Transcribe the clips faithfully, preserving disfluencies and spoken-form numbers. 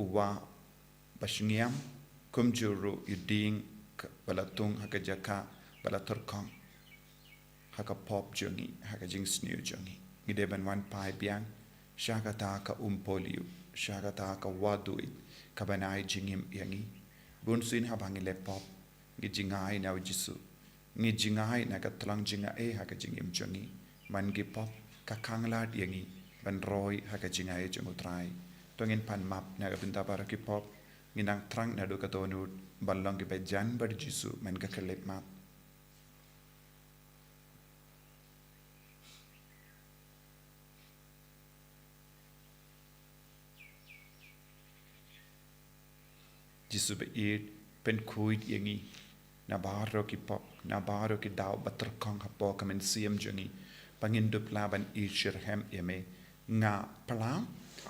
u wah ba shngiam, kumjuh ruh ïa u dieng ka, ba la tung ha ka jaka ba la tyrkhong ha ka pop jong ngi, ha ka jingsniew jong ngi. Ngi dei ban wan phai biang sha kata ka umpohliew, sha kata ka wahduid kaban ai jingim ïa ngi. Bunsien haba ngi leh pop, ngi jngai na u Jisu. Ngi jngai na ka tlang jngai ha ka jingim jong ngi. Man ki pop ka khanglad ïa ngi ban roi ha ka jngai jong u Trai. To ngin pan map na ka bynta baroh ki pop. Ngin nang thrang naduh ka dohnud ban long kiba jan bad u Jisu man ka khyllipmat. Jisu ba ïeit, pynkhuid ïa ngi na baroh ki pop, na baroh ki daw ba tyrkhong hapoh ka mynsiem jong ngi, ba ngin dup lah ban ïeit shitrhem ïa me. Nga pla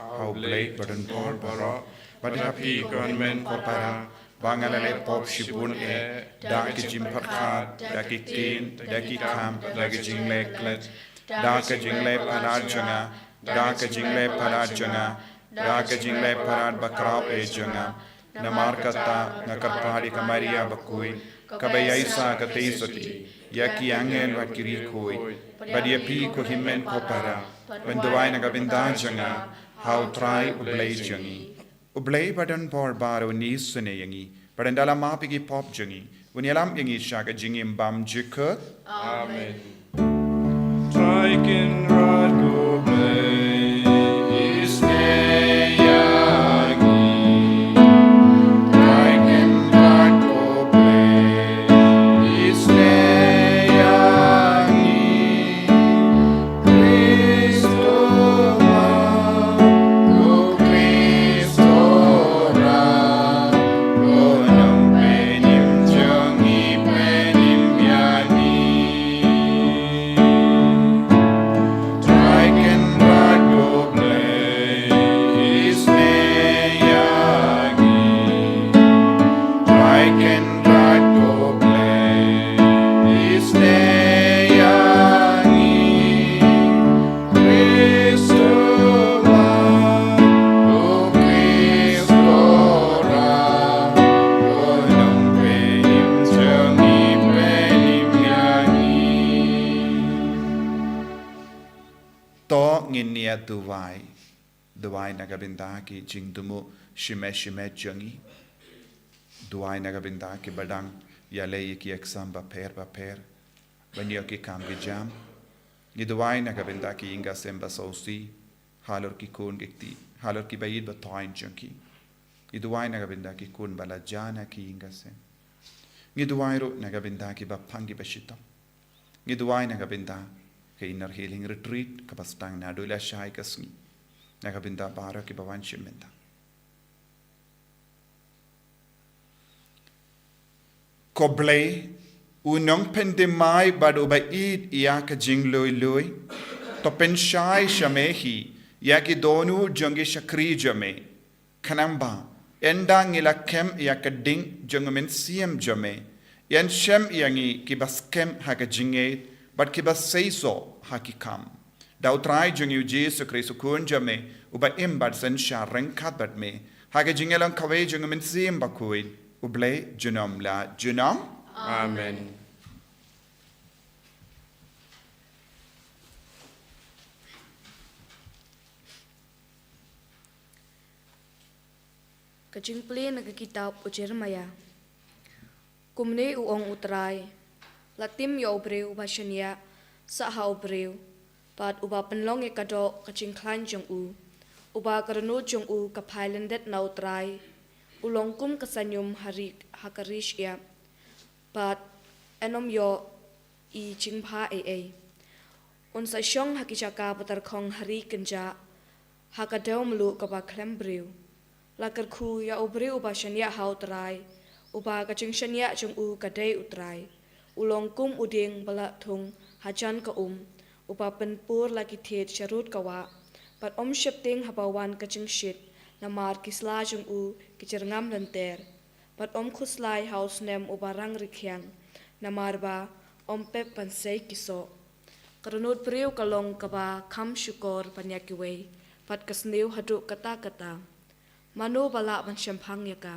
ha u Blei badonbor baroh, bad ha phi ko hynmen ko para, ba nga la leh pop shibun eh, da ki jingpyrkhat, da ki ktien, da ki kam, da ki jingleh klet, da ka jingleh palat jong nga, da ka jingleh palat jong nga, da ka jingleh palat bakhraw eh jong nga. Namar kata nga kyrpad ïa ka Maria bakhuid, kaba ïaishah katei shatei ïa ki angel bad ki riewkhuid, bad ïa phi ko hynmen ko para, ban duwai na ka bynta jong nga ha u Trai u Blei jong ngi. U Blei badonbor baroh un isynei ïa ngi, bad un da la map ïa ki pop jong ngi, un ïalam ïa ngi sha ka jingim bymjukut. Amen. Trai Kynrad ko Blei, isynei ïa ngi. Trai Kynrad ko Blei, isynei ïa ngi. Khristomah, ko Khristorad, ko Nongpynim jong ngi, pynim ïa ngi. Trai Kynrad ko Blei, isynei ïa ngi. Trai Kynrad ko Blei, isynei ïa ngi. Khristomah, ko Khristorad, ko Nongpynim jong ngi, pynim ïa ngi. To ngin ïa duwai. Duwai na ka bynta ki jingthmu shimet shimet jong ngi. Duwai na ka bynta kiba dang ïaleh ïa ki exam bapher bapher, ban ïoh ki kam ki jam. Ngi duwai na ka bynta ki ïing ki sem ba sngewsih, halor ki khun ki kti, halor kiba ïeit ba thoh jong ki. Ngi duwai na ka bynta ki khun ba la jia na ki ïing ki sem. Ngi duwai ruh na ka bynta kiba pang kiba shitom. Ngi duwai na ka bynta ka Inner Healing Retreat kaba sdang naduh lashai ka sngi. Na ka bynta baroh kiba wan shim bynta. Ko Blei, u Nongpynim bad uba ïeit ïa ka jinglui lui, to pynshai sha me hi ïa ki dohnud jong ki shakri jong me. Khnang ba ynda ngi la kem ïa ka ding jong u Mynsiem jong me, yn shem ïa ngi kiba skhem ha ka jingngeit bad kiba seisoh ha ki kam. Da u Trai jong ngi u Jisu Khrist u Khun jong me, uba im bad synshar ryngkat bad me ha ka jingïalong kawei jong u Mynsiem Bakhuid, U Blei junom la junom. Amen. Ka jingpule na ka kitab u Jeremiah. Kumne u ong u Trai, la tim ïa u briew uba shaniah sha ha u briew, bad uba pynlong ïa ka doh ka jingkhlaiñ jong u, uba ka rynnud jong u ka phai lyndet na u Trai, u long kum ka sanium ha ri, ha ka ri shyiap, bad un ym ïoh i jingbha ei ei. Un sa shong ha ki jaka ba tyrkhong ha ri kynjah, ha ka dew mluh kaba khlem briew. La kyrkhu ïa u briew uba shaniah ha u Trai, uba ka jingshaniah jong u ka dei u Trai. U long kum u dieng ba la thung hajan ka um, uba pynpur la ki thied sharud ka wah, bad um sheptieng haba wan ka jingshit, namar ki sla jong u ki jyrngam lynter. Bad um khuslai ha u snem uba rang rkhiang, namar ba um pep ban sei ki soh. Ka rynnud briew ka long kaba kham shukor ban ïa kiwei, bad ka sniew haduh katta katta. Mano ba lah ban shemphang ïa ka?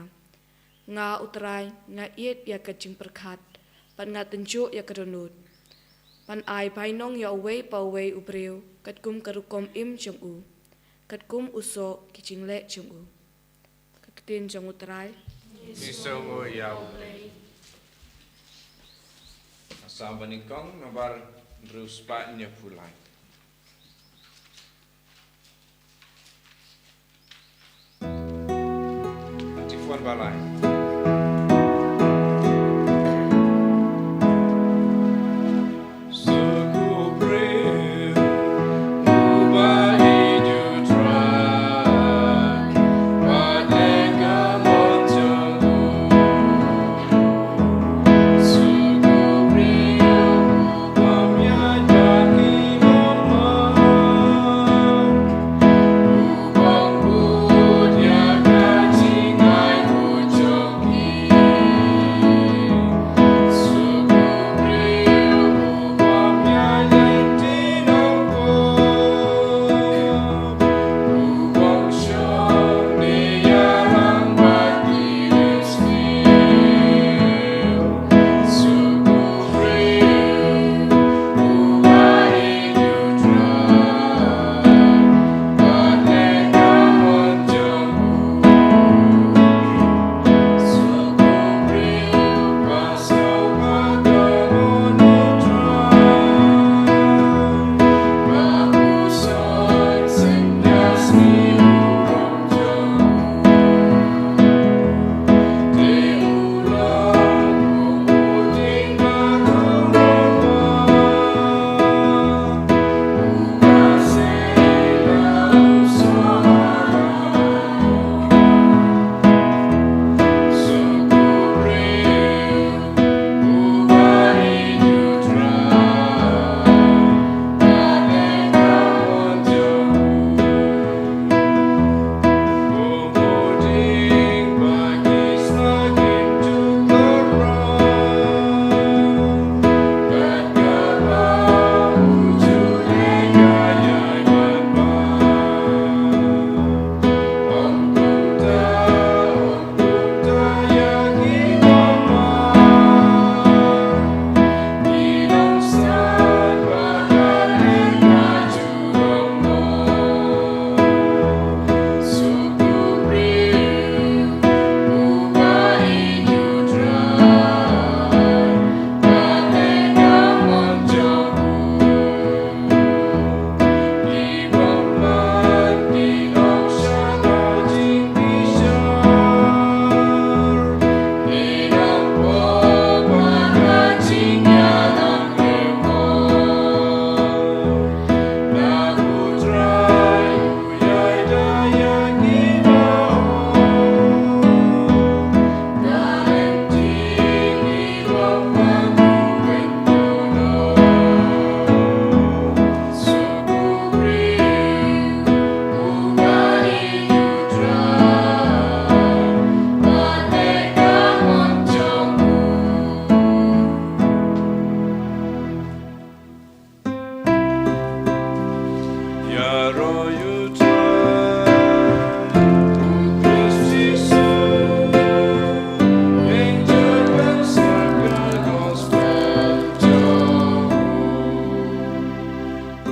Nga, U Trai, nga ïeit ïa ka jingpyrkhat, bad nga tynjuh ïa ka dohnud, ban ai bainong ïa uwei pa uwei u briew katkum ka rukom im jong u, katkum u soh ki jingleh jong u. Ka ktien jong U Trai. Ngi sngewnguh ïa U Blei. Ka Salm banyngkong, nombar hynriew spah hynñiewphew lai. Antiphon ba lai.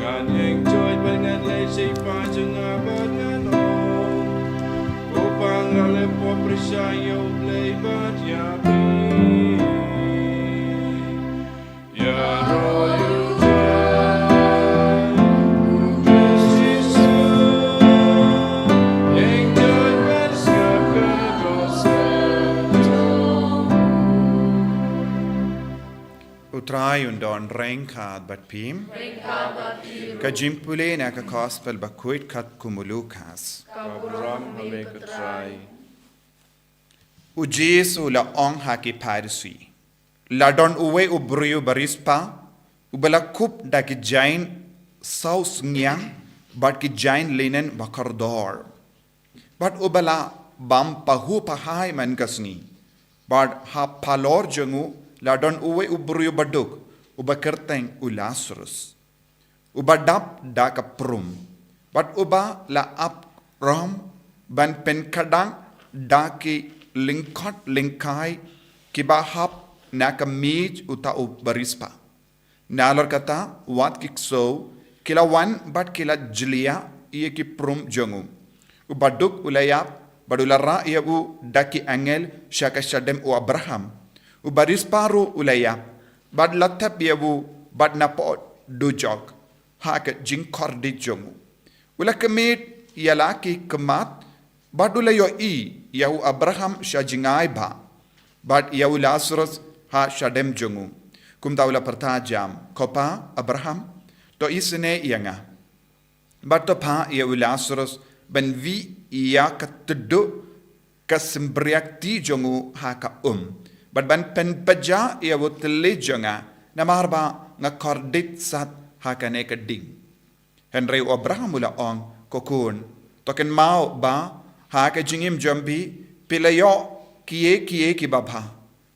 Ngan ïeng joit bad ngan leit sha i kpa jong nga bad ngan ong, ko pa, nga la pop pyrshah ïa U Blei bad ïa phi. Ïaroh ïa U Trai, U Khrist Jisu, ïeng joit bad sngap ka gospel jong u. U Trai un don ryngkat bad phi. Ryngkat bad phi ruh. Ka jingpule na ka Gospel bakhuid katkum u Lukas. Ka burom ha me ko Trai. U Jisu u la ong ha ki Pharisi, la don uwei u briew barispa, uba la kup da ki jaiñ sawsngiang bad ki jaiñ linen bakordor. Bad uba la bam pahuh pahai man ka sngi. Bad ha phalor jong u la don uwei u briew baduk, uba kyrteng u Lasarus, uba dap da ka prum, bad uba la ap rom ban pynkhadang da ki lyngkot lyngkai kiba hap na ka miej uta u barispa. Nalor kata, wat ki ksew ki la wan bad ki la jliah ïa ki prum jong u. U baduk u la ïap bad u la rah ïa u da ki angel sha ka shadem u Abraham. U barispa ruh u la ïap bad la thep ïa u bad napoh dujok ha ka jingkordit jong u. U la khmih ïa la ki khmat bad u la ïohi ïa u Abraham sha jingai bha bad ïa u Lasarus ha shadem jong u. Kumta u la pyrta jam, "Ko pa Abraham, to isynei ïa nga bad to phah ïa u Lasarus ban wih ïa ka tduk ka symbriak kti jong u ha ka um bad ban pynpjah ïa u tylli jong nga, namar ba nga kordit sat ha kane ka ding." Hynrei u Abraham u la ong, "Ko khun, to kynmaw ba ha ka jingim jong phi, phi la ïoh kiei kiei kiba bha,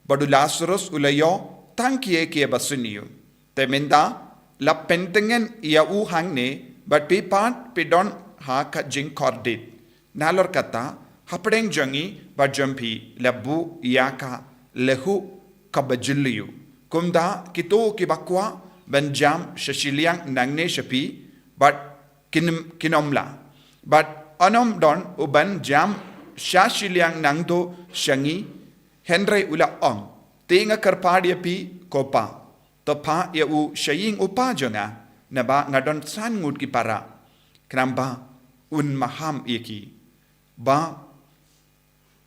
bad u Lasarus u la ïoh tang kiei kiei ba sniew. Te mynta la pyntngen ïa u hangne bad phi pat phi don ha ka jingkordit. Nalor kata, hapdeng jong ngi bad jong phi la buh ïa ka lahuh kaba jylliew. Kumta kito kiba kwah ban jam sha shiliang nangne sha phi bad kin, kin ym lah. Bad un ym don u ban jam sha shiliang nangto sha ngi." Hynrei u la ong, "Te nga kyrpad ïa phi, ko pa, to phah ïa u sha ïing u pa jong nga, naba nga don san ngut ki para, khnang ba un maham ïa ki, ba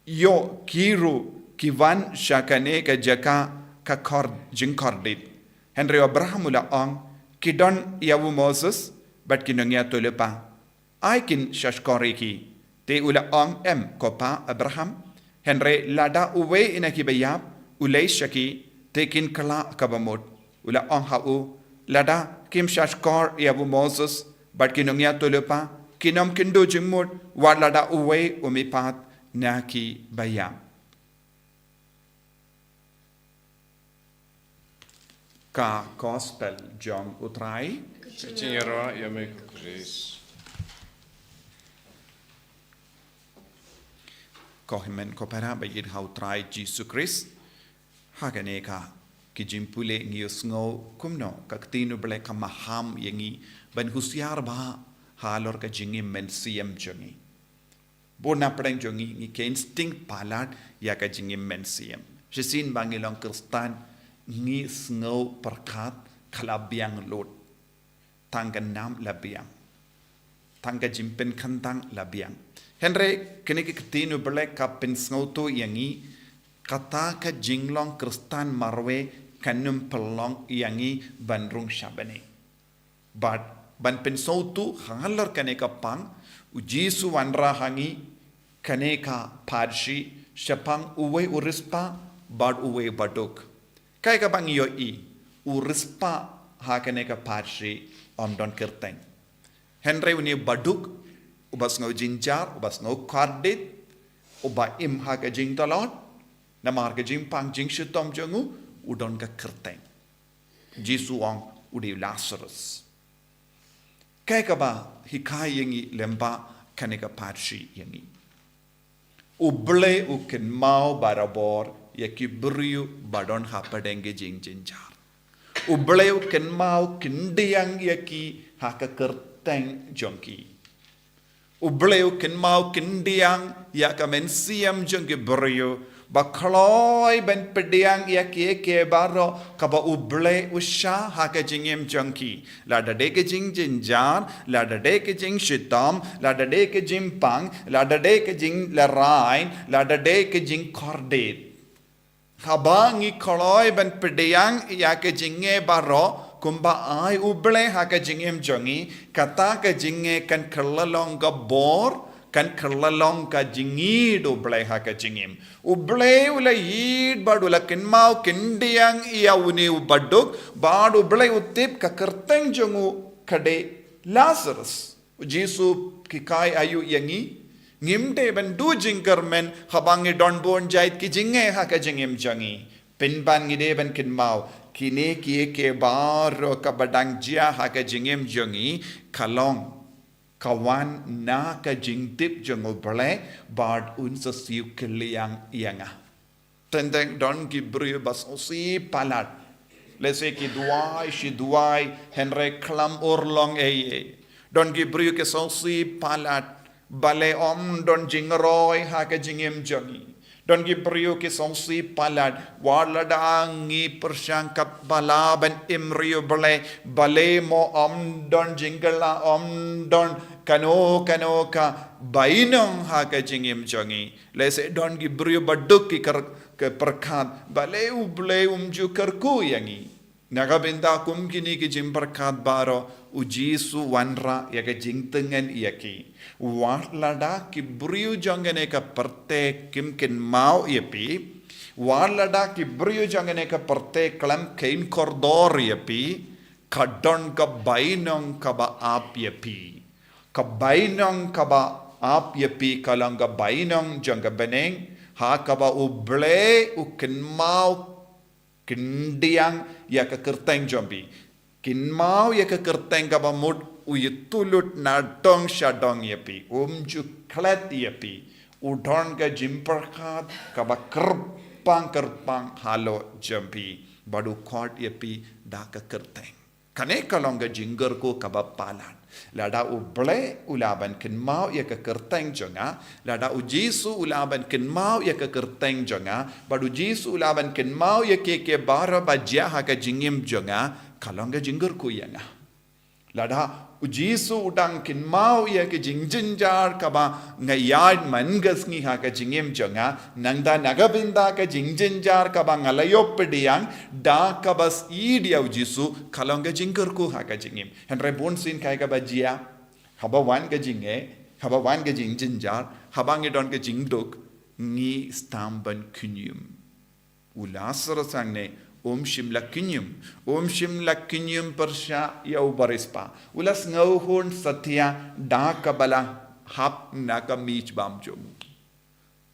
ïoh ki ruh ki wan sha kane ka jaka ka kor, jingkordit." Hynrei u Abraham u la ong, "Ki don ïa u Moses bad ki nongïathuhlypa, ai kin shahshkor ïa ki." Te u la ong, "Em, ko pa Abraham, hynrei lada uwei na kiba ïap u leit sha ki, te kin kylla kaba mut." U la ong ha u, "Lada kim shahshkor ïa u Moses bad ki nongïathuhlypa, kin ym kynduh jingmut wat lada uwei u mihpat na kiba ïap." Ka Gospel jong u Trai. Ka jingïaroh ïa me ko Khrist. Ko hynmen ko para ba ïeit ha u Trai Jisu Khrist, ha kane ka, ki jingpule ngi ïohsngew kumno ka ktien u Blei ka maham ïa ngi ban husiar bha halor ka jingim mynsiem jong ngi. Bun na pdeng jong ngi, ngi ka instinct palat ïa ka jingim mynsiem. Shisien ba ngi long Khristan, ngi sngew pyrkhat ka la biang lut. Tang ka nam la biang. Tang ka jingpynkhanang la biang. Hynrei kane ka ktien u Blei ka pynsngewthuh ïa ngi, kata ka jinglong Khristan marwei kan ym pynlong ïa ngi ban rung sha bneng. Bad ban pynsngewthuh halor kane ka pang, u Jisu u wanrah ha ngi kane ka pharshi shaphang uwei u riewspah bad uwei u baduk. Kaei kaba ngi ïohi, u riewspah ha kane ka pharshi um don kyrteng. Hynrei une u baduk, uba sngew jynjar, uba sngew kordit, uba im ha ka jingtlot namar ka jingpang jingshitom jong u, u don ka kyrteng. Jisu u ong u dei u Lasarus. Kaei kaba hikai ïa ngi lyngba kane ka pharshi ïa ngi? U Blei u kynmaw barabor ïa ki briew ba don hapdeng ki jingjynjar. U Blei u kynmaw kyndiang ïa ki ha ka kyrteng jong ki. U Blei u kynmaw kyndiang ïa ka mynsiem jong ki briew, ba kloi ban pdiang ïa kiei kiei baroh kaba u Blei u shah ha ka jingim jong ki. Lada dei ka jingjynjar, lada dei ka jingshitom, lada dei ka jingpang, lada dei ka jinglehraiñ, lada dei ka jingkordit. Haba ngi kloi ban pdiang ïa ka jingeh baroh kumba ai u Blei ha ka jingim jong ngi, kata ka jingeh kan kylla long ka bor, kan kylla long ka jingïeit u Blei ha ka jingim. U Blei u la ïeit bad u la kynmaw kyndiang ïa une u baduk, bad u Blei u tip ka kyrteng jong u ka dei Lasarus. U Jisu u hikai aïu ïa ngi? Ngim dei ban duh jingkyrmen haba ngi don bun jait ki jingeh ha ka jingim jong ngi. Pynban ngi dei ban kynmaw, kine kiei kiei baroh kaba dang jia ha ka jingim jong ngi ka long Ka wan na ka jingtip jong U Blei, bad un sa siew kylliang ïa nga. Teng teng don ki briew ba sngewsih palat. Lehse ki duwai, shi duwai, hynrei khlem urlong ei ei. Don ki briew ki sngewsih palat. Balei ym don jingroi ha ka jingim jong ngi. Don ki briew ki sngewsih palat. Wat lada ngi pyrshang katba lah ban im ïa U Blei. Balei mo ym don jingkylla, ym don kano kano ka bainong ha ka jingim jong ngi. Lehse don ki briew ba duk ki kyrkhu, ki pyrkhat, balei U Blei um ju kyrkhu ïa ngi. Na ka bynta kum kine ki jingpyrkhat baroh, U Jisu wanrah ïa ka jingtyngen ïa ki. Wat lada ki briew jong kane ka pyrthei kim kynmaw ïa phi, wat lada ki briew jong kane ka pyrthei khlem kheiñ kordor ïa phi, ka don ka bainong kaba ap ïa phi. Ka bainong kaba ap ïa phi ka long ka bainong jong ka bneng, ha kaba U Blei u kynmaw khyndiat ïa ka kyrteng jong phi. Kynmaw ïa ka kyrteng kaba mut u ïathuhlypa na dong sha dong ïa phi. Um ju klet ïa phi. U don ka jingpyrkhat kaba kyrpang kyrpang halor jong phi. Bad u khot ïa phi da ka kyrteng. Kane ka long ka jingkyrkhu kaba palat. Lada U Blei u lah ban kynmaw ïa ka kyrteng jong nga, lada U Jisu u lah ban kynmaw ïa ka kyrteng jong nga, bad U Jisu u lah ban kynmaw ïa kiei kiei baroh ba jia ha ka jingim jong nga, ka long ka jingkyrkhu ïa nga. Lada U Jisu u dang kynmaw ïa ka jingjynjar kaba nga ïaid man ka sngi ha ka jingim jong nga, nangta na ka bynta ka jingjynjar kaba nga la ïoh pdiang, da kaba sngewsih ïa U Jisu, ka long ka jingkyrkhu ha ka jingim. Hynrei bunsien kaei kaba jia, haba wan ka jingeh, haba wan ka jingjynjar, haba ngi don ka jingduk, ngi sdang ban khñium. U Lasarus hangne, um shym la khñium, um shym la khñium pyrshah ïa u bariewspah. U la sngewhun satia da kaba la hap na ka miej bam jong u.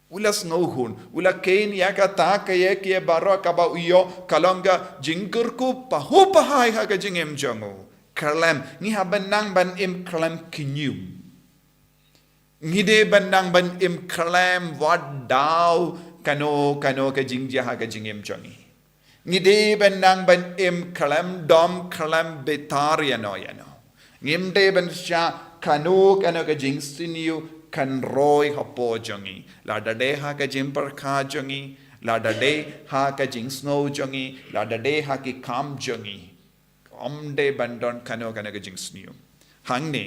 U la sngewhun, u la kheiñ ïa kata ka ïa kiei baroh kaba u ïoh, ka long ka jingkyrkhu pahuh pahai ha ka jingim jong u. Khlem, ngi hap ban nang ban im khlem khñium. Ngi dei ban nang ban im khlem wat daw kano kano ka jingjia ha ka jingim jong ngi. Ngi dei ban nang ban im khlem dom khlem bitar ïano ïano. Ngim dei ban shah kano kano ka jingsniew kan roi hapoh jong ngi. Lada dei ha ka jingpyrkhat jong ngi, lada dei ha ka jingsngew jong ngi, lada dei ha ki kam jong ngi. Ym dei ban don kano kano ka jingsniew. Hangne,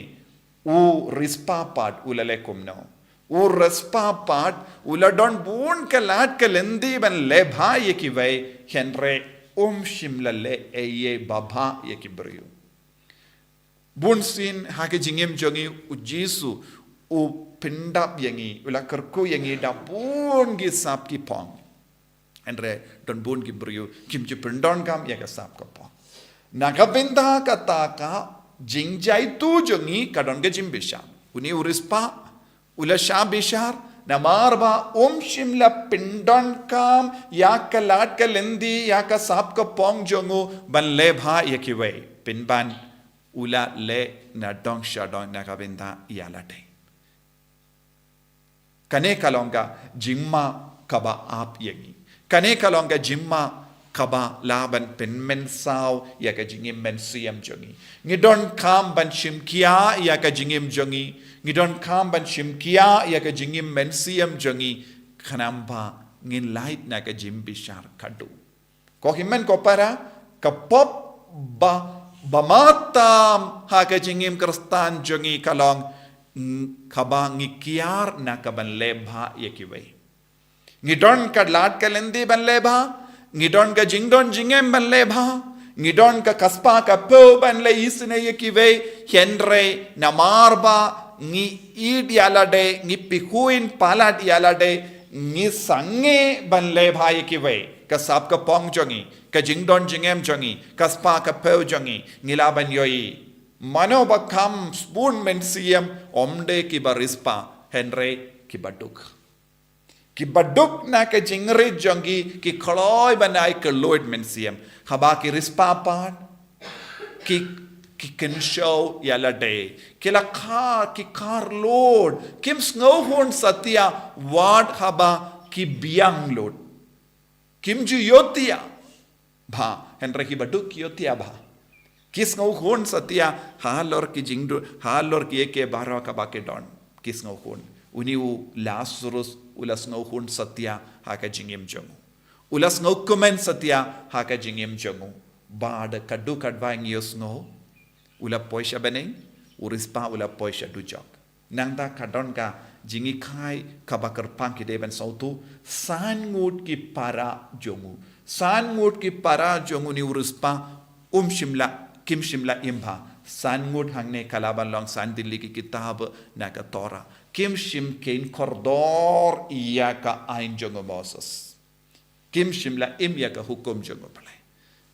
u riewspah pat u la leh kumno. U riewspah pat u la don bun ka lad ka lynti ban leh bha ïa kiwei, hynrei um shym la leh ei ei ba bha ïa ki briew. Bunsien ha ka jingim jong ngi U Jisu u pyndap ïa ngi, u la kyrkhu ïa ngi da bun ki sap ki phong. Hynrei don bun ki briew kim ju pyndonkam ïa ka sap ka phong. Na ka bynta kata ka jingjaituh jong ngi ka don ka jingbishar. Une u riewspah u la shah bishar, namar ba um shym la pyndonkam ïa ka lad ka lynti ïa ka sap ka phong jong u ban leh bha ïa kiwei. Pynban u la leh na dong sha dong na ka bynta ïa lade. Kane ka long ka jingma kaba ap ïa ngi. Kane ka long ka jingma kaba lah ban pynmynsaw ïa ka jingim mynsiem jong ngi. Ngi donkam ban shim khia ïa ka jingim jong ngi. Ngi donkam ban shim khia ïa ka jingim mynsiem jong ngi. Khnang ba ngin lait na ka jingbishar khadduh. Ko hynmen ko para, ka pop ba, ba matam ha ka jingim Khristan jong ngi ka long, ng-, kaba ngi kiar na ka ban leh bha ïa kiwei. Ngi don ka lad ka lynti ban leh bha, ngi don ka jingdon jingem ban leh bha, ngi don ka, ka spah ka phew ban leh isynei ïa kiwei, hynrei namar ba ngi ïeit ïa lade, ngi pyrkhat palat ïa lade, ngi sangeh ban leh bha ïa kiwei. Ka sap ka phong jong ngi, ka jingdon jingem jong ngi, ka spah ka phew jong ngi, ngi lah ban ïohi. Mano ba kham sbun mynsiem, ym dei kiba riewspah, hynrei kiba duk. Kiba duk na ka jingrit jong ki, ki kloi ban ai kylluid mynsiem. Haba ki riewspah pat, ki ki kynshew ïa lade. Ki la kha, ki kharlud, kim sngewhun satia wat haba ki biang lut. Kim ju ïohtia bha, hynrei kiba duk ki ïohtia bha. Ki sngewhun satia halor ki jingdu, halor kiei kiei baroh kaba ki don. Ki sngewhun. Une u Lasarus u la sngewhun satia ha ka jingim jong u. U la sngewkmen satia ha ka jingim jong u. Bad ka duk katba ngi ïohsngew, u la poi sha bneng, u riewspah u la poi sha dujok. Nangta ka don ka jinghikai kaba kyrpang, ki dei ban sngewthuh, san ngut ki para jong u. San ngut ki para jong une u riewspah, um shym la, kim shym la im bha. San ngut hangne ka lah ban long san tylli ki kitab na ka Torah. Kim shym kheiñ kordor ïa ka aiñ jong u Moses. Kim shym la im ïa ka hukum jong u Blei.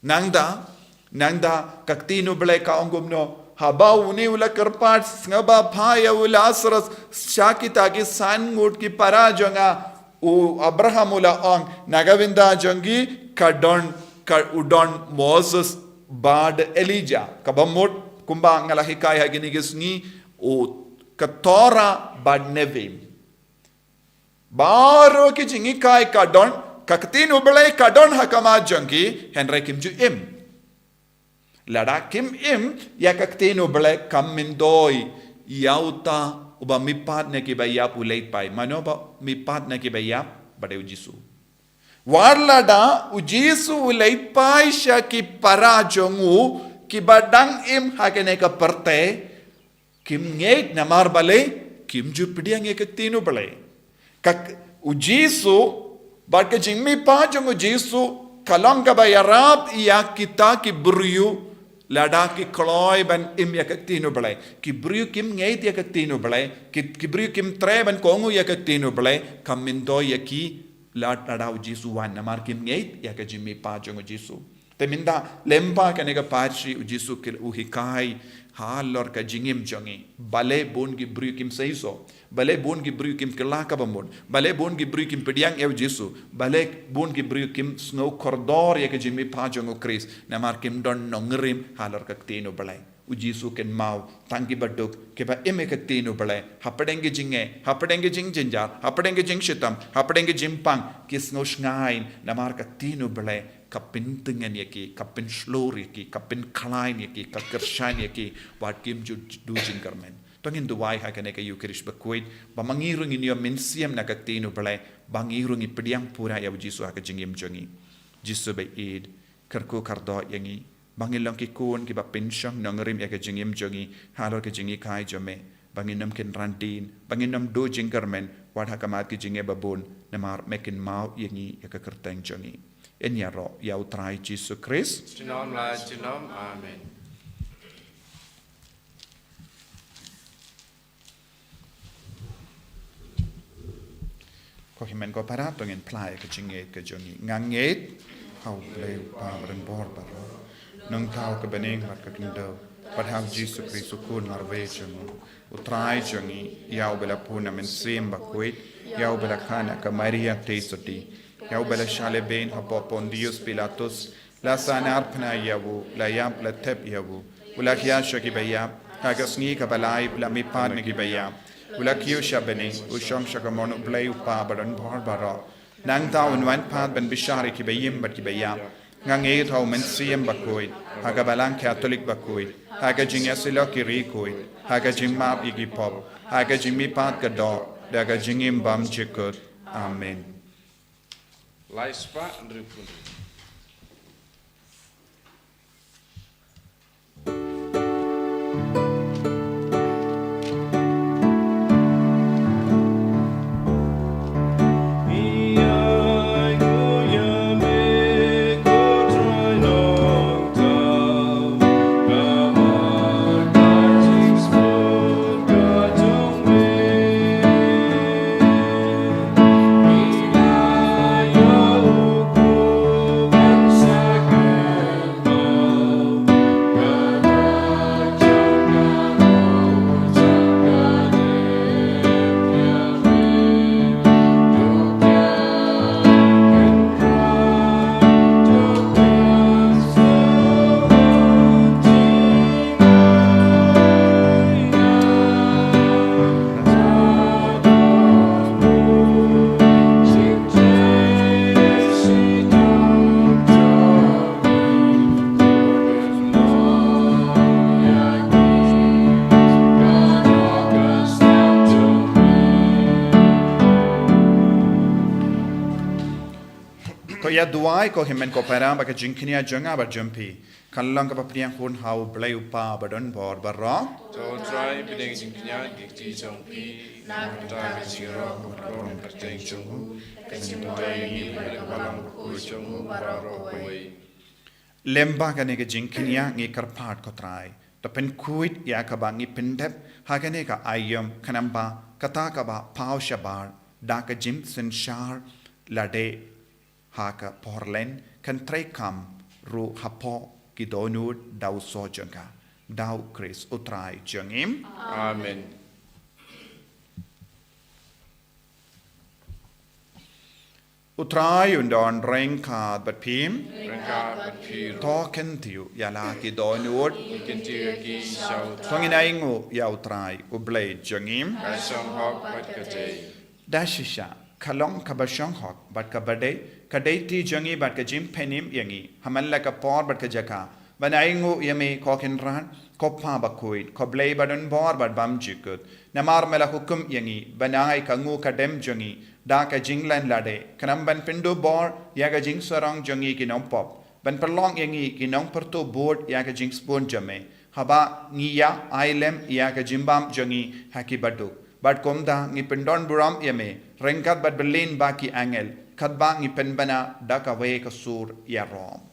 Nangta, nangta ka ktien u Blei ka ong kumno, haba une u la kyrpad, sngewbha phah ïa u Lasarus sha kita ki san ngut ki para jong nga. U Abraham u la ong, na ka bynta jong ki ka don, ka u don Moses bad Elijah. Kaba mut kumba nga la hikai ha kine ki sngi, u ka Torah bad Nevi'im. Baroh ki jinghikai ka don, ka ktien u Blei ka don ha khmat jong ki, hynrei kim ju im. Lada kim im ïa ka ktien u Blei, kam myntoi ïa uta uba mihpat na kiba ïap u leit phai. Mano ba mihpat na kiba ïap? Ba dei u Jisu. Wat lada u Jisu u leit phai sha ki para jong u kiba dang im ha kane ka pyrthei, kim ngeit namar balei? Kim ju pdiang ïa ka ktien u Blei. Ka k-, u Jisu, bad ka jingmihpat jong u Jisu ka long kaba ïarap ïa kita ki briew, lada ki kloi ban im ïa ka ktien u Blei. Ki briew kim ngeit ïa ka ktien u Blei, ki, ki briew kim treh ban kohnguh ïa ka ktien u Blei, kam myntoi ïa ki lada u Jisu wan, namar kim ngeit ïa ka jingmihpat jong u Jisu. Te mynta lem pat kane ka parshi, u Jisu ki, u hikai halor ka jingim jong ngi. Balei bun ki briew kim seisoh? Balei bun ki briew kim kylla kaba mut? Balei bun ki briew kim pdiang ïa u Jisu? Balei bun ki briew kim sngew kordor ïa ka jingmihpat jong u Khrist? Namar kim don nongrim halor ka ktien u Blei. U Jisu u kynmaw tang kiba duk, kiba im ïa ka ktien u Blei. Hapdeng ki jingeh, hapdeng ki jingjynjar, hapdeng ki jingshitom, hapdeng ki jingpang, ki sngew shngaiñ namar ka ktien u Blei ka pyntngen ïa ki, ka pynshlur ïa ki, ka pynkhlaiñ ïa ki, ka kyrshan ïa ki, wat kim ju du jingkyrmen. To ngin duwai ha kane ka Ïukharist bakhuid, ba ma ngi ruh ngin ïoh mynsiem na ka ktien u Blei, ba ngi ruh ngi pdiang pura ïa u Jisu ha ka jingim jong ngi. Jisu ba ïeit, kyrkhu kyrdoh ïa ngi, ba ngin long ki khun kiba pynshong nongrim ïa ka jingim jong ngi halor ka jinghikai jong me, ba ngin ym kynran dien, ba ngin ym du jingkyrmen, wat ha khmat ki jingeh ba bun, namar me kynmaw ïa ngi ïa ka kyrteng jong ngi. Yn ïaroh ïa u Trai Jisu Khrist. Junom la junom. Amen. Ko hynmen ko para, to ngin phla ïa ka jingngeit ka jong ngi. Nga ngeit ha U Blei U Kpa Baroh Nongthaw, ka bneng bad ka khyndew, bad ha U Jisu Khrist U Khun marwei jong U Trai jong ngi, ïa uba la pun na Mynsiem Bakhuid, ïa uba la kha na ka Maria Theisotti, ïa uba la shah lehbeiñ hapoh Pontius Pilatus, la sahnarphna ïa u, la ïap la thep ïa u, u la khia sha kiba ïap, ha ka sngi kaba lai u la mihpat na kiba ïap, u la kiew sha bneng, u shong sha ka mon U Blei U Kpa Badonbor Baroh. Nangta un wan pat ban bishar ïa kiba im bad kiba ïap. Nga ngeit ha U Mynsiem Bakhuid, ha ka Balang Katholik bakhuid, ha ka jingïasyllok ki riewkhuid, ha ka jingmap ïa ki pop, ha ka jingmihpat ka doh, da ka jingim bymjukut. Amen. Lai spah hynriewphew hynriew. To ïa duwai ko hynmen ko para ba ka jingkñia jong nga bad jong phi kan long kaba pdiang hun ha U Blei U Kpa badonbor baroh. To Trai, pdiang jingkñia ki kti jong phi na ka bynta ka jingïaroh bad ka burom kyrteng jong u, ka jingmyntoi ïa ngi bad ka balang bakhuid jong u baroh kawei. Lem bad kane ka jingkñia ngi kyrpad ko Trai, to pynkhuid ïa kaba ngi pyndep ha kane ka aïom, khnang ba kata kaba paw shabar da ka jingsynshar lade ha ka por lynti kan treikam ruh hapoh ki dohnud da u soh jong ka, da U Khrist U Trai jong ngi. Amen. U Trai un don ryngkat bad phi. Ryngkat bad phi ruh. To kyntiew ïa la ki dohnud. Ngi kyntiew ïa ki sha U Trai. To ngin ainguh ïa U Trai U Blei jong ngi. Ka shong hok bad ka dei. Da shisha ka long kaba shong hok bad kaba dei, ka dei ti jong ngi bad ka jingpynim ïa ngi ha man la ka por bad ka jaka ban ainguh ïa me ko Kynrad, ko Kpa bakhuid, ko Blei badonbor bad bymjukut. Namar me la hukum ïa ngi ban ai ka nguh ka dem jong ngi da ka jinglen lade, khnang ban pyndubor ïa ka jingsarong jong ngi ki nongpop, ban pynlong ïa ngi ki nongpyrtuh bud ïa ka jingsbun jong me, haba ngi ïa ai lem ïa ka jingbam jong ngi ha ki baduk. Bad kumta ngi pyndonburom ïa me ryngkat bad bylli bad ki angel, katba ngi pynbna da kawei ka sur ïaroh.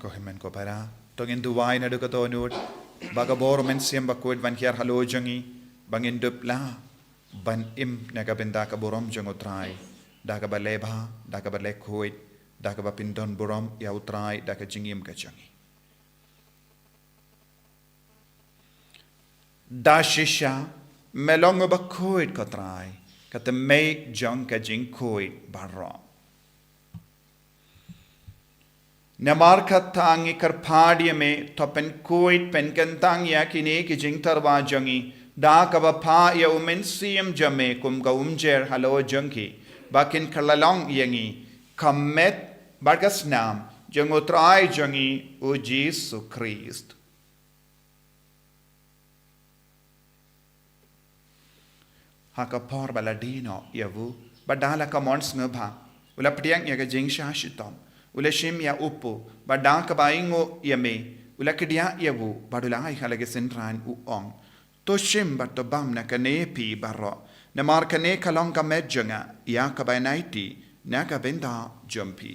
Ko hynmen ko para, to ngin duwai naduh ka dohnud ba ka bor u Mynsiem Bakhuid ban hiar halor jong ngi, ba ngin dup lah ban im na ka bynta ka burom jong U Trai da kaba leh bha, da kaba leh khuid, da kaba pyndonburom ïa U Trai da ka jingim ka jong ngi. Da shisha me long uba khuid ko Trai, ka tymmen jong ka jingkhuid baroh. Namar kata ngi kyrpad ïa me, to pynkhuid pynkyntang ïa kine ki jingtyrwa jong ngi da kaba phah ïa u Mynsiem jong me kum ka umjer halor jong ki, ba kin kylla long ïa ngi ka met bad ka snam jong U Trai jong ngi U Jisu Khrist. Ha ka por ba la die noh ïa u, bad da la ka mon sngewbha u la pdiang ïa ka jingshah shitom, u la shim ïa u kpu, bad da kaba ainguh ïa me u la kdiah ïa u, bad u la ai ha la ki synran, u ong: To shim bad to bam na kane phi baroh, namar kane ka long ka met jong nga ïa kaba yn aiti na ka bynta jong phi.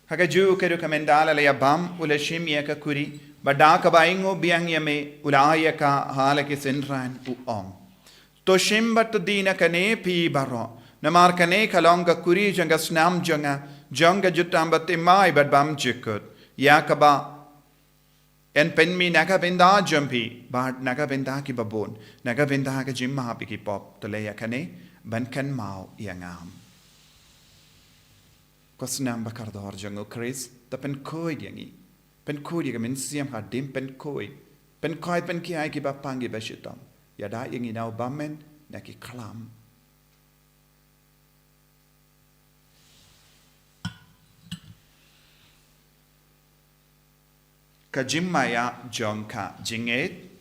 Ha kajuh ka rukom ynda la ïa bam, u la shim ïa ka khuri, bad da kaba ainguh biang ïa me u la ai ïa ka ha la ki synran, u ong: To shim bad to die na kane phi baroh, namar kane ka long ka khuri jong ka snam jong nga, jong ka jutang bathymmai bad bymjukut, ïa kaba yn pynmih na ka bynta jong phi bad na ka bynta ki babun, na ka bynta ka jingmap ïa ki pop. To leh ïa kane ban kynmaw ïa nga. Ko snam ba kordor jong U Khrist, to pynkhuid ïa ngi. Pynkhuid ïa ka mynsiem hadien pynkhuid. Pynkhuid pynkhia ïa ki bapang ki bashitom. Ïada ïa ngi na u bymman na ki khlam. Ka jingmaïa jong ka jingngeit.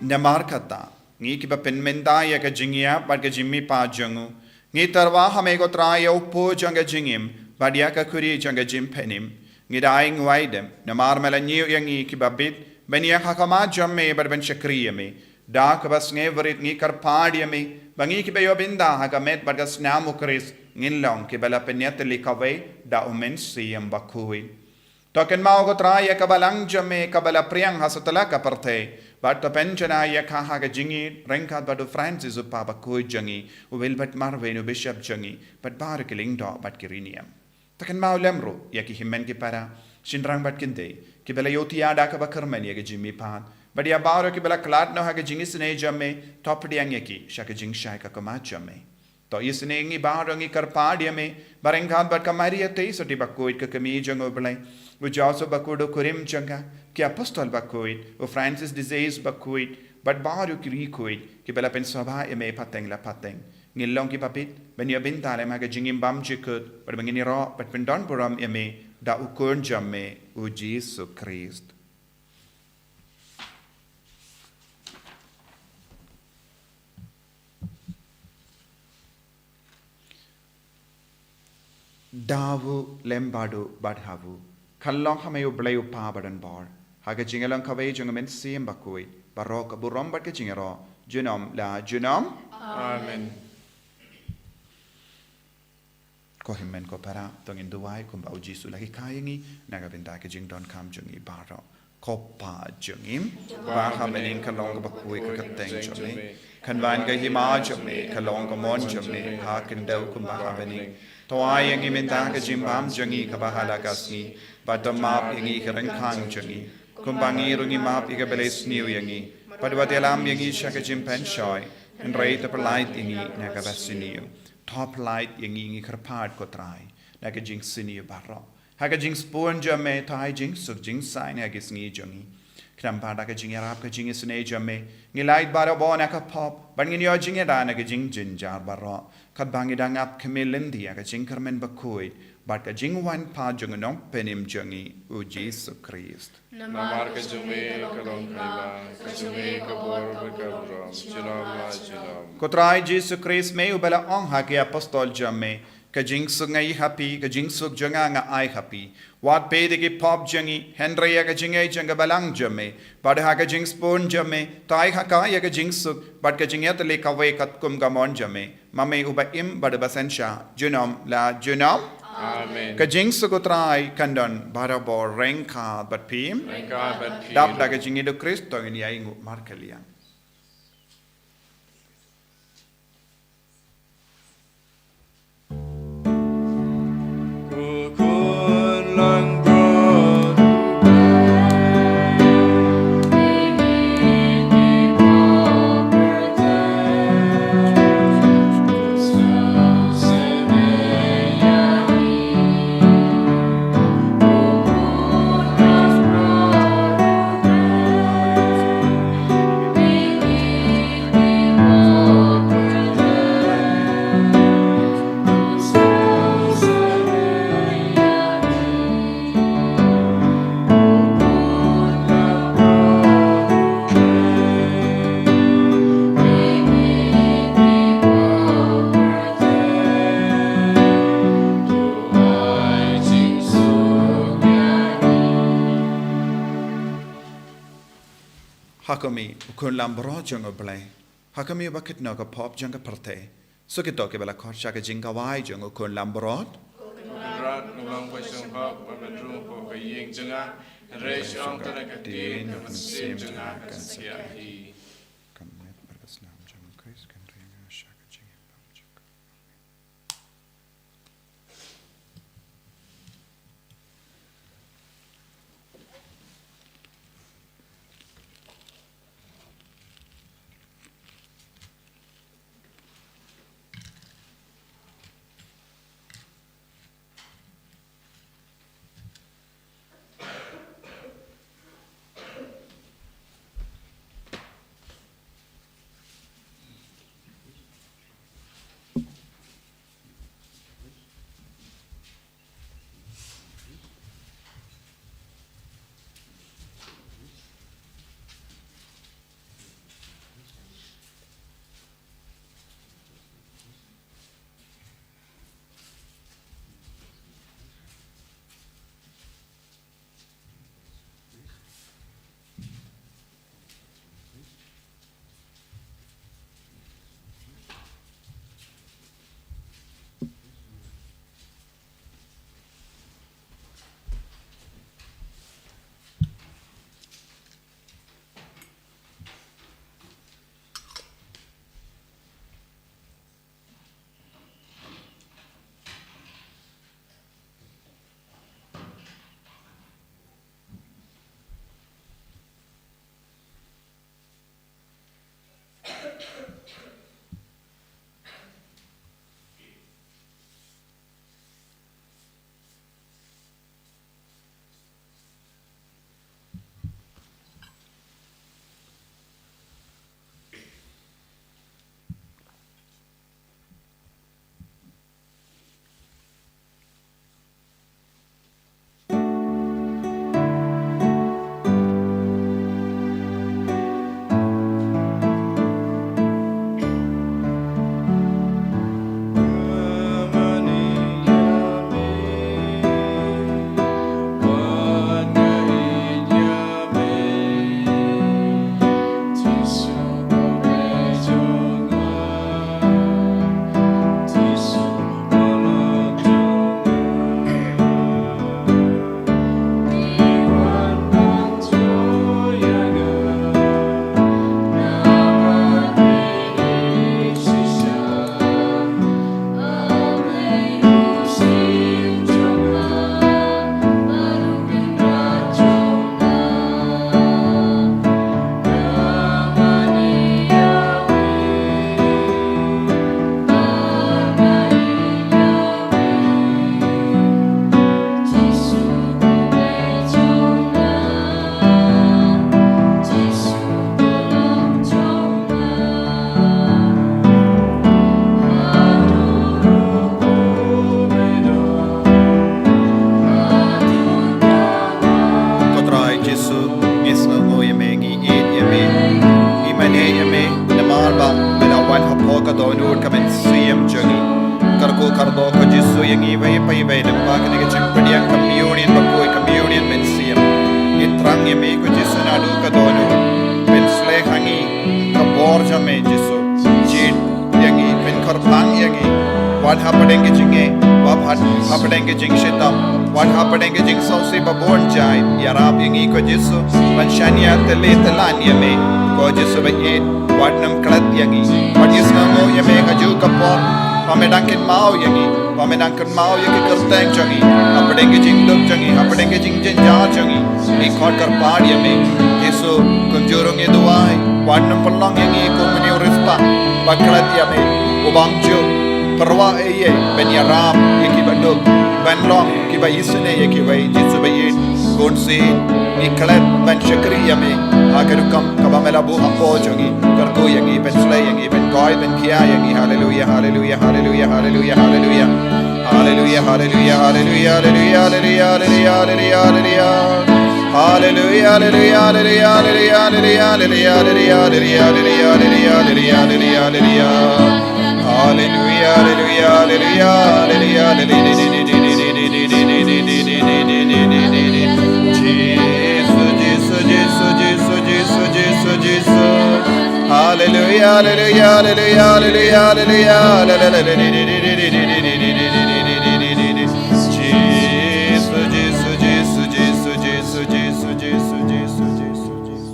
Namar kata, ngi kiba pynmynta ïa ka jingïap bad ka jingmihpat jong u, ngi tyrwa ha me ko Trai ïa u pud jong ka jingim bad ïa ka khuri jong ka jingpynim. Ngi da ai nguaidem namar me la ñiew ïa ngi kiba bit ban ïeng ha khmat jong me bad ban shakri ïa me. Da kaba sngewrit ngi kyrpad ïa me ba ngi kiba ïoh bynta ha ka met bad ka snam u Khrist ngin long kiba la pynïatylli kawei da u Mynsiem Bakhuid. To kynmaw ko Trai ïa ka balang jong me kaba la phriang ha satlak ka pyrthei, bad to pynjanai ïa ka ha ka jingïeit ryngkat bad u Francis u Papa bakhuid jong ngi, u Wilbert Marweiñ u Bishop jong ngi, bad baroh ki lyngdoh bad ki riewniam. To kynmaw lem ruh ïa ki hynmen ki para, shynrang bad kynthei kiba la ïohthiah da kaba kyrmen ïa ka jingmihpat, bad ïa baroh kiba la khlad noh ha ka jingisynei jong me, to pdiang ïa ki sha ka jingshai ka khmat jong me. To isynei ngi baroh, ngi kyrpad ïa me ba ryngkat bad ka Maria Theisotti bakhuid ka kmie jong u Blei, u Joseph bakhuid u kurim jong ka, ki apostol bakhuid, u Francis de Sales bakhuid, bad baroh ki riewkhuid kiba la pynsngewbha ïa me pateng la pateng, ngin long kiba bit ban ïoh bynta lem ha ka jingim bymjukut, bad ba ngin ïaroh bad pyndonburom ïa me da u Khun jong me, u Jisu Khrist. Da u lem bad u bad ha u, kan long ha me u Blei u Pa badonbor, ha ka jingïalong kawei jong u Mynsiem Bakhuid, baroh ka burom bad ka jingïaroh junom la junom. Amen. Ko hynmen ko para, to ngin duwai kumba u Jisu u la hikai ïa ngi na ka bynta ka jingdonkam jong ngi baroh. Ko Pa jong ngi ba ha bneng, ka long kaba khuid ka kyrteng jong me. Kan wan ka hima jong me, ka long ka mon jong me ha khyndew kumba ha bneng. To ai ïa ngi mynta ka jingbam jong ngi kaba ha la ka sngi, bad to map ïa ngi ki ryngkang jong ngi, kumba ngi ruh ngi map ïa kiba la sniew ïa ngi. Bad wat ïalam ïa ngi sha ka jingpynshoi, hynrei to pyllait ïa ngi na kaba sniew. To pyllait ïa ngi, ngi kyrpad ko Trai, na ka jingsniew baroh. Ha ka jingsbun jong me to ai jingsuk jingsaiñ ha ki sngi jong ngi. Khnang ba da ka jingïarap ka jingisynei jong me, ngin lait barabor na ka pop, bad ngin ïoh jingïada na ka jingjynjar baroh, katba ngi dang ap khmih lynti ïa ka jingkyrmen bakhuid bad ka jingwan pat jong u Nongpynim jong ngi, u Jisu Khrist. Namar ka jong me ka long ka hima, ka jong me ka bor bad ka burom junom la junom. Ko Trai Jisu Khrist, me uba la ong ha ki apostol jong me, ka jingsuk nga ïoh ha phi, ka jingsuk jong nga nga ai ha phi. Wat peit ïa ki pop jong ngi, hynrei ïa ka jingngeit jong ka balang jong me. Bad ha ka jingsbun jong me, to ai ha ka ïa ka jingsuk bad ka jingïatylli kawei katkum ka mon jong me, ma me uba im bad uba synshar junom la junom. Amen. Ka jingsuk u Trai kan don barabor ryngkat bad phi. Ryngkat bad phi. Dap da ka jingïeit u Khrist to ngin ïai nguh markylliang. Ha ka kmie u khun lambrot jong u Blei, ha ka kmie ba kit noh ka pop jong ka pyrthei. Suk ïa kito kiba la khot sha ka jingkawei jong u khun lambrot. Ko Kynrad, nga long ba shong hok ba men rung hapoh ka ïing jong nga, hynrei shu ong tang ïa ka ktien ka mynsiem jong nga kan sa kynhiar hi. Ka met bad ka snam jong u Khrist kan ri ïa nga sha ka jingim bymjukut. ïa ngi iwei pa iwei lyngba kane ka jingpdiang communion bakhuid, communion mynsiem. Ngi thrang ïa me ko Jisu naduh ka dohnud. Pynsleh ha ngi ka bor jong me Jisu. Jied ïa ngi, pynkyrpang ïa ngi. Wat hapdeng ka jingeh, wat hap-, hapdeng ka jingshitom, wat hapdeng ka jingsngewsih ba bun jait. Ïarap ïa ngi ko Jisu ban shaniah tylli tyllaiñ ïa me. Ko Jisu ba ïeit, wat nym klet ïa ngi. Wat ïasngewnguh ïa me kajuh ka por ba me dang kynmaw ïa ngi, ba me dang kynmaw ïa ki kyrteng jong ngi hapdeng ka jingduk jong ngi, hapdeng ka jingjynjar jong ngi. Ngi khot kyrpad ïa me Jisu, kumjuh ruh ngi duwai, wat nym pynlong ïa ngi kum une u riewspah ba klet ïa me, u bym ju pyrwa ei ei ban ïarap ïa kiba duk, ban long kiba isynei ïa kiwei. Jisu ba ïeit, bunsien ngi klet ban shakri ïa me ha ka rukom kaba me la buh hapoh jong ngi. Kyrkhu ïa ngi, pynsleh ïa ngi, pynkoit pynkhia ïa ngi. Haleluia, haleluia, haleluia, haleluia, haleluia. Haleluia, haleluia, haleluia, haleluia, haleluia, haleluia, haleluia. Haleluia, haleluia, haleluia, haleluia, haleluia, haleluia, haleluia, haleluia, haleluia, haleluia. Haleluia, haleluia, haleluia, haleluia, haleluia. Jisu, Jisu, Jisu, Jisu, Jisu, Jisu, Jisu. Haleluia, haleluia, haleluia, haleluia, haleluia, haleluia. Jisu, Jisu, Jisu, Jisu, Jisu, Jisu, Jisu, Jisu, Jisu.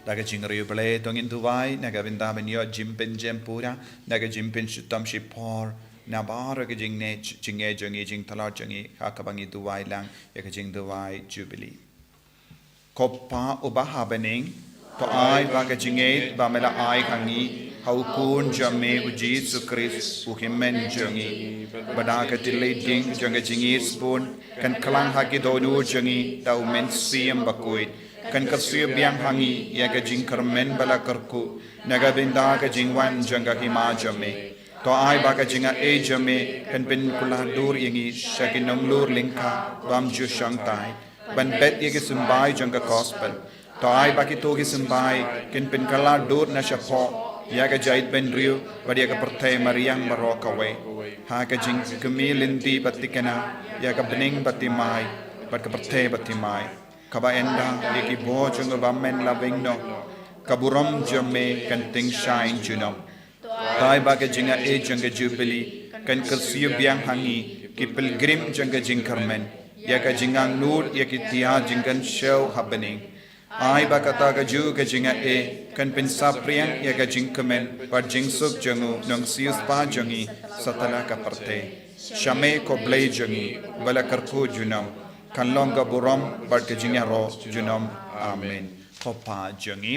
Da ka jingriewblei to ngin duwai na ka bynta ban ïoh jingpynjem pura na ka jingpynshitom shipor na baroh ka jingne, jingeh jong ngi, jingtlot jong ngi, ha kaba ngi duwai lang ïa ka jingduwai Jubili. Ko Pa uba ha bneng, to ai ba ka jingngeit ba me la ai ha ngi ha u Khun jong me u Jisu Khrist u hynmen jong ngi, ba da ka tyrlitding jong ka jingïeit sbun kan klang ha ki dohnud jong ngi da u Mynsiem Bakhuid, kan kyrsiew biang ha ngi ïa ka jingkyrmen ba la kyrkhu na ka bynta ka jingwan jong ka hima jong me. To ai ba ka jingaiei jong me kan pynkular dur ïa ngi sha ki nonglur lyngkha bym ju shongthait ban bet ïa ki symbai jong ka gospel. To ai ba kito ki symbai kin pynkular dur na shapoh ïa ka jaitbynriew bad ïa ka pyrthei mariang baroh kawei, ha ka jingkmie lynti bad thikna ïa ka bneng bad thymmai bad ka pyrthei bad thymmai. Kaba ynda ïa ki bor jong u bymman la weng noh, ka burom jong me kan tyngshaiñ junom. To ai ba ka jingaiei jong ka Jubili kan kyrsiew biang ha ngi ki pilgrim jong ka jingkyrmen ïa ka jingangnud ïa ki tiar jingkynshew ha bneng. Ai ba kata kajuh ka jingaiei kan pynsaphriang ïa ka jingkmen bad jingsuk jong u Nongsiewspah jong ngi satlak ka pyrthei. Sha me ko Blei jong ngi ba la kyrkhu junom, kan long ka burom bad ka jingïaroh junom. Amen. Ko Pa jong ngi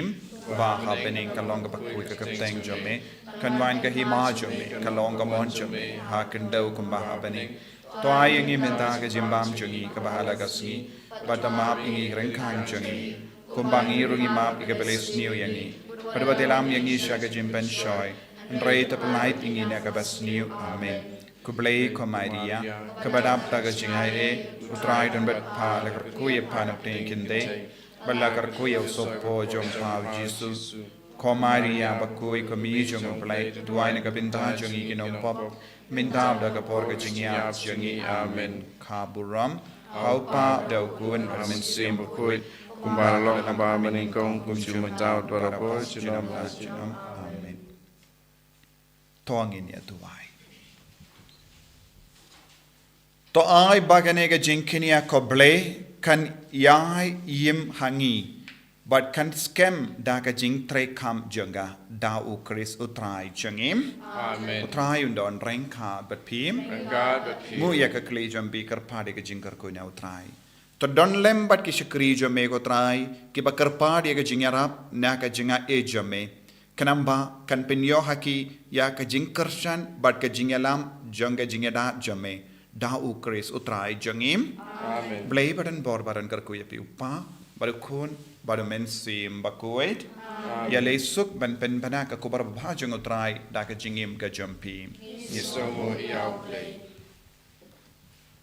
ba ha bneng, kan long kaba khuid ka kyrteng jong me, kan wan ka hima jong me, kan long ka mon jong me ha khyndew kumba ha bneng. To ai ïa ngi mynta ka jingbam jong ngi kaba ha la ka sngi, bad to map ïa ngi ryngkat jong ngi kumba ngi ruh ngi map ïa kiba leh sniew ïa ngi. Bad wat ïalam ïa ngi sha ka jingpynshoi, hynrei to pynlait ïa ngi na kaba sniew. Amen. Khublei ko Maria, kaba dap da ka jingaiei, u Trai u don bad pha, la kyrkhu ïa pha na pdeng ki khyndai bad la kyrkhu ïa u sohpor jong pha u Jisu. Ko Maria bakhuid, ko Mei jong u Blei, duwai na ka bynta jong ngi ki nongpop, mynta bad ha ka por ka jingïap jong ngi. Amen. Ka burom ha u Pa, da u Khun, ha u Mynsiem Bakhuid, kumba la long ha kaba nyngkong, kumjuh mynta, barabor, junom la junom. Amen. To ngin ïa duwai. To ai ba kane ka jingkñia ko Blei kan ïai im ha ngi bad kan skhem da ka jingtreikam jong ka, da u Khrist u Trai jong ngi. Amen. U Trai un don ryngkat bad phi. Ryngkat bad phi. Nguh ïa ka khlieh jong phi, kyrpad ïa ka jingkyrkhu na u Trai. To don lem bad ki shakri jong me ko Trai, kiba kyrpad ïa ka jingïarap na ka jingaiei jong me. Khnang ba kan pynïoh ha ki ïa ka jingkyrshan bad ka jingïalam jong ka jingïada jong me, da u Khrist u Trai jong ngi. Amen. Blei ba don bor ba don kyrkhu ïa phi, u Pa bad u Khun bad u Mynsiem Bakhuid. Amen. Ïaleh suk ban pynbna ka khubor babha jong u Trai da ka jingim ka jong phi. Ngi sngewnguh ïa u Blei.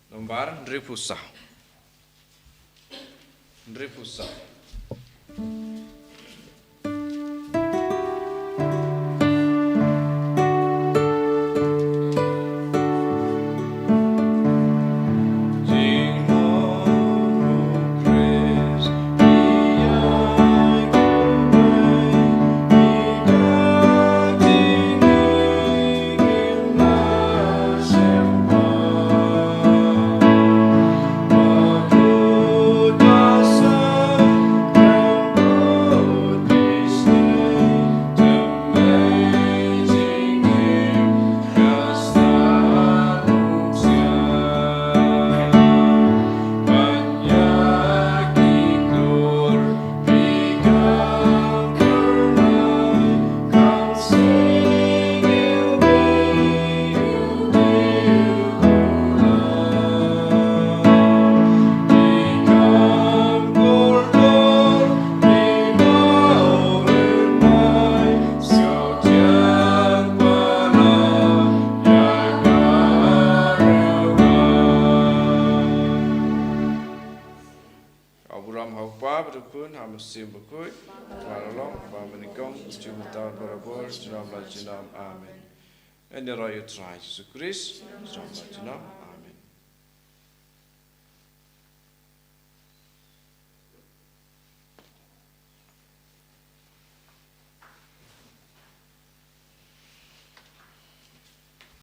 Nombar hynriewphew saw. Hynriewphew saw. ha u Mynsiem Bakhuid, uba la long, uba mynnyngkong, u Trai uba tang barabor, junom la junom. Amen. Ngin ïaroh ïa u Trai Jisu Khrist, junom la junom.